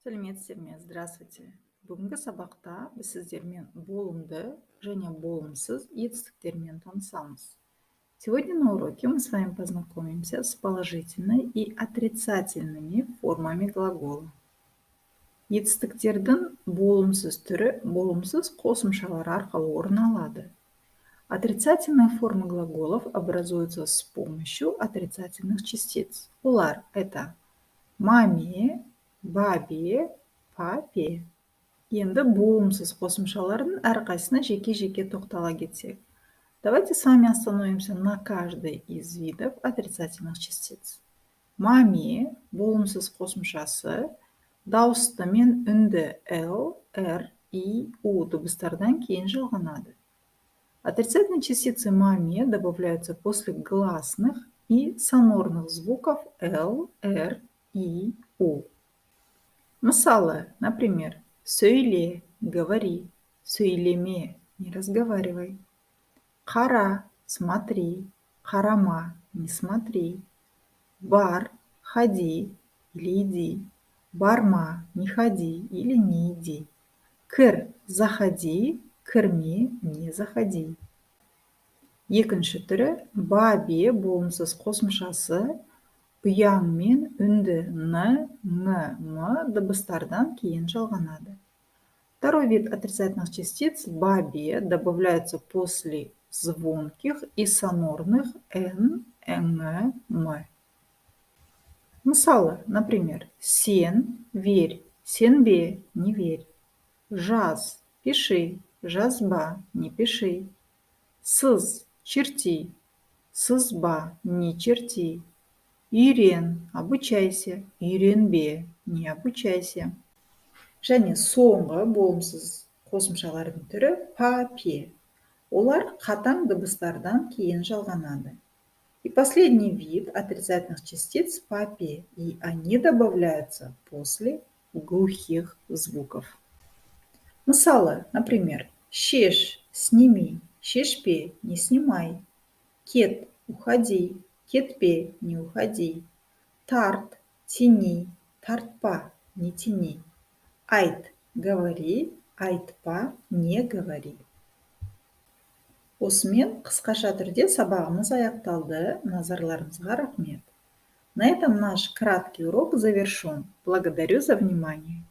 Сәлеметсіздер ме! Здравствуйте! Бүгінгі сабақта біз сіздермен болымды және болымсыз етістіктермен танысамыз. Сегодня на уроке мы с вами познакомимся с положительной и отрицательными формами глагола. Етістіктердің болымсыз түрі болымсыз қосымшалар арқылы орын алады. Отрицательные формы глаголов образуются с помощью отрицательных частиц. Олар – это ма-ме, ба-бе, па-пе. Енді болымсыз қосымшалардың әрқайсысына жеке-жеке тоқтала кетсек. Давайте с вами остановимся на каждой из видов отрицательных частиц. Ма-ме болымсыз қосымшасы дауысты мен үнді л, р, и, у дыбыстардан кейін жалғанады. Отрицательные частицы ма-ме добавляются после гласных и сонорных звуков л, р, и, у. Мысалы, например, сөйле – говори, сөйлеме – не разговаривай. Қара – смотри, қарама – не смотри. Бар – ходи или иди, барма – не ходи или не иди. Кір – заходи, кірме – не заходи. Екінші түрі – ба-бе болымсыз қосымшасы ұяң мен үнді н, ң, м дыбыстардан кейін жалғанады. Второй вид отрицательных частиц ба-бе добавляются после звонких и сонорных н, ң, м. Мысалы, например, сен – верь, сенбе – не верь. Жаз – пиши, жазба – не пиши. Сыз – черти, сызба – не черти. Үйрен – обучайся, үйренбе – не обучайся. Және соңғы болымсыз қосымшалардың түрі – па, пе. Олар қатаң дыбыстардан кейін жалғанады. И последний вид отрицательных частиц – па, пе, и они добавляются после глухих звуков. Мысалы, например, шеш – сними, шешпе – не снимай, кет – уходи, кетпе – не уходи, тарт – тяни, тартпа – не тяни, айт – говори, айтпа – не говори. Осымен қысқаша түрде сабағымыз аяқталды. Назарларыңызға рахмет. На этом наш краткий урок завершен. Благодарю за внимание.